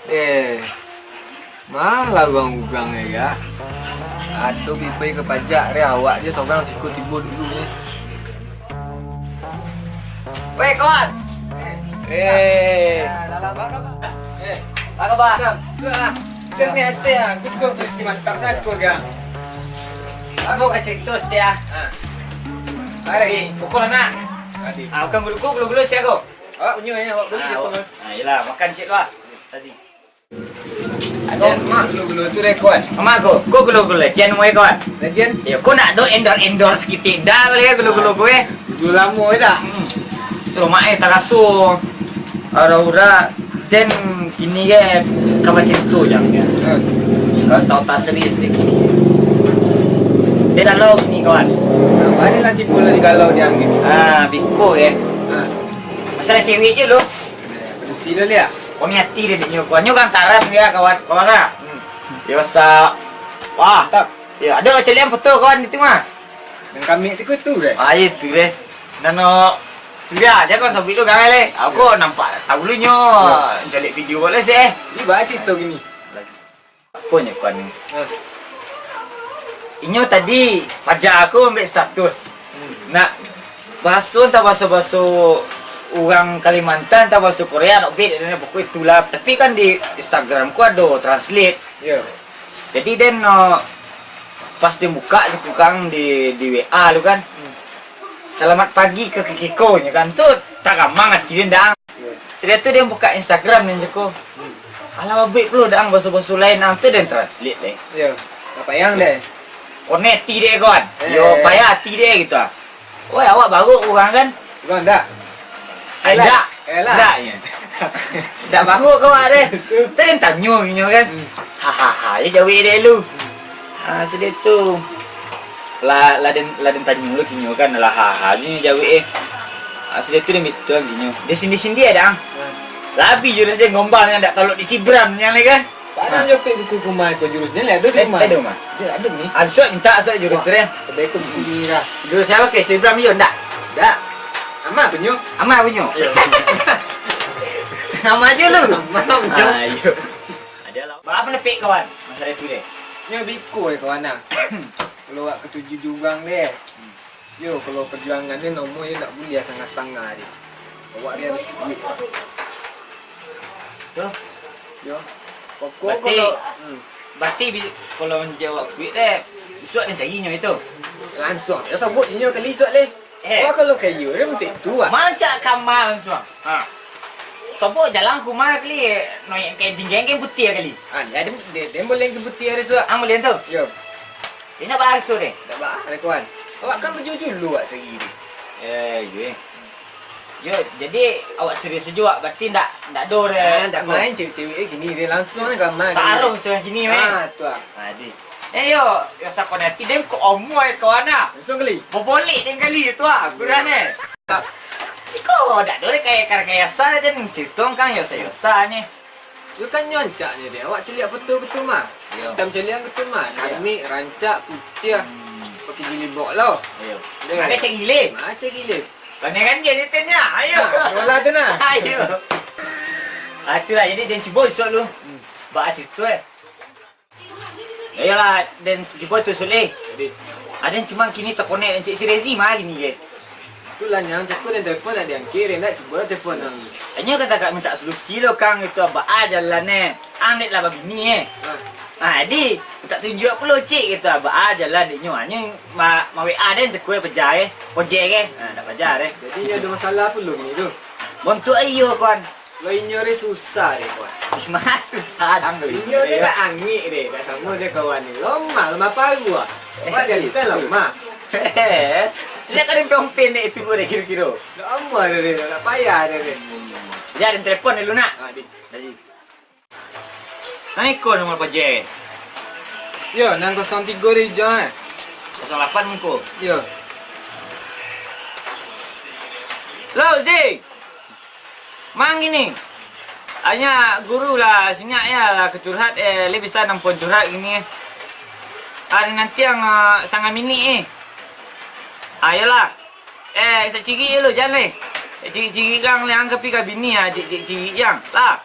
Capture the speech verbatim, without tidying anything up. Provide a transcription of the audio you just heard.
Eh, malah urang-urang, eh, ya. Ado pipai ka pajak, re, awak je sorang siko tibo dulu, eh. Weh, kawan. Eh. Eh, apa kabar? Eh, apa kabar? Macam, tu lah. Sini, S T ah. Aku suka, aku si mantap lah, suka, gang. Aku ka cerita, S T ah. Ha. Mari. Pukul anak. Tadi. Ah, bukan gulu-gulu, gulu-gulu siapa? Awak punyo, eh, awak punyo. Ah, awak. Ah, yelah, makan cik tu lah. Tadi. Aden, mak, gulu-gulu tu deh, kawan. Mak ko, ko gulu-gulu legend mo, eh, kawan. Legend? Yo, ko nak do endorse-endorse kitik dah, boleh gulu-gulu ko, eh. Gulu lamo, eh, dah. Hmm. Cuma, eh, taraso. Ura-ura, den kini ke ka macam tu, jang. Ha. Kau tahu tak serius ni. Dia galau ni, kawan. Nah, baliaklah tipu lah digalau dia, gitu. Ah, biko, eh. Ha. Masalah cewek je lo. Silo liak. Kami hati dia dek nyo. Kuanyo kan taran dia kawan, kawan lah. Hmm. Dia masak. Wah. Mantap. Ya, ada calian foto kawan itu mah. Yang kami tu tu deh. Ah, itu deh. Nano tu dia, dia kan sabit tu kan leh. Aku nampak tahu lu nyo. Ya. Caliak video boleh sih. Ini baca cerita gini. Apo nyo kuan ni? Hah? Inyo tadi paja aku ambek status. Hmm. Nak bahaso entah bahaso-bahaso urang Kalimantan, entah bahaso Korea, nak bet, pokok itulah. Tapi kan di Instagram ku ado translate. Yo. Jadi den, no, pas den buka tu kan di, di W A tu kan. Hmm. "Selamat pagi ke Kikiko," nyo kan. Tu tagamang ati den dah. Sudah tu den buka Instagram den cako. Alah, babek pulo dang baso-baso lain, ang tu den translate deh. Iyo, lah payah deh. Koneti deh kawan. Eh. Yo, payah ati deh gitu ah. Woi, awak baru urang kan? Urang dak? Ai, dak. Dak, nyo. Dak baru kawan deh. Tu den tanyo inyo kan. Hmm. Hahaha, yo jawek deh lu. Ah, sudah tu. Lah, lah den, lah den tanyo lo kinyo kan, lah ha, ha, nyo jawek eh. Ah, sudah tu den bituan kinyo. Den sindi-sindi ado ang. Hmm. Labi jurus den gombal nyo dak talok di Sibram nyo le kan. Padahal nyo pek buku kumai ko jurus den le ado di rumah. Ado rumah. Ado, ado ni. Ah, suak minta suak jurus tu deh. Wah, sebaik ko buku ni lah. Jurus siapa ke? Sibram yo ndak? Ndak. Ama punyo. Ama punyo. Iyo. Ama ajo lu. Ama punyo. Ah, iyo. Ado lah. Bara menepik kawan? Masalah tu deh. Nyo biko eh kawan ah. Kalau awak katuju jurang deh. Yo, kalau perjuangan ni nomor yo ndak buliah satangah-satangah deh. Awak ni harus kuik. Tuh. Yo. Pokok berarti, kalau, hmm. Berarti bi-, kalau manjawab kuik deh, isuak den cari nyo itu. Langsuang yo sabut inyo kali isuak deh. Eh. Awak kalau kayo deh, muncik tu ah. Mancak kamar langsuang. Ha. Sobo jalan ka rumah kali, noyek ka dingin ka putiah kali. Ah, dia, dia, dia, dia boleh ka putiah hari tu. Ah, boleh tu? Yo. Dia nak bahas tu deh. Nak bahas, kawan. Awak kan baju dulu awak sehari ni. Eh, yo eh. Yo, jadi awak serius sajo awak, berarti ndak, ndak ado deh. Ah, ndak main cewek-cewek eh, gini deh, langsung deh kamar. Taruh sudah gini meh. Ah, tu ah. Ah, di. Eh, yo, yo sakon hati den ko omuai kawan ah. Langsung kali. Bobolek den kali tu ah, kurang eh. Iko dak ado deh kaya, kaya, kaya sa den cerito kan yo sa, yo sa ni. Yo kan nyo rancak nyo deh, awak caliak foto-foto mah. Yo. Hitam caliak foto mah, yo. Amik, rancak, putiah. Hmm. Pakai jilbab lo. Yo. Deh. Makai cek gile. Makai cek gile. Pandai kan dia nyetennya. Ayo. Nah, bola tu nah. Ayo. Ah, itulah, jadi den cubo isuak lu. Hmm. Baa cerito eh. Iyolah, den cubo tu Sule. Aden cuma kini takonek encik si Rezi mah kini je. Itulah nyo, cako den telepon ndak diangkek, den ndak cubo lah telepon nang. Inyo kan tagak mintak solusi lo, Kang, itu baa jalan eh. Ang dek lah babini eh. Ah. Ah, jadi, mintak tunjuak pulo cik gitu, baa jalan dek nyo. Anyo ma-, ma-W A den cako eh, paja eh. Ojek eh. Ah, ndak paja eh. Jadi, ado masalah pulo kini tu. Bontuak iyo, kawan. Lo inyo re susah re, kawan. Mah susah dang lo inyo re. Inyo re dak angik re, dak samo re kawan ni. Lomah, lomah paruah. Awak jadi kan lomah. Hehe. Ndak ka den komplain dek itu re kiro-kiro. Dak amuah re, dak payah re. Jadi, den telepon dulu nak. Ha, di. Jadi. Nah, iko nomor paja. Yo, nan kosong tigo re ijo eh. Kosong lapan muko. Yo. Lo, Zi. Mang gini, anyo guru lah, sinyak ya lah, ka curhat, eh, lai bisa nampung curhat gini. Ari nanti ang, eh, satangah minik, eh. Ayolah. Eh, sak cirik je lo, jan leh. Eh, cirik-cirik ang leh, ang ka pi ka bini, ah, cik-cik cirik ang. Lah.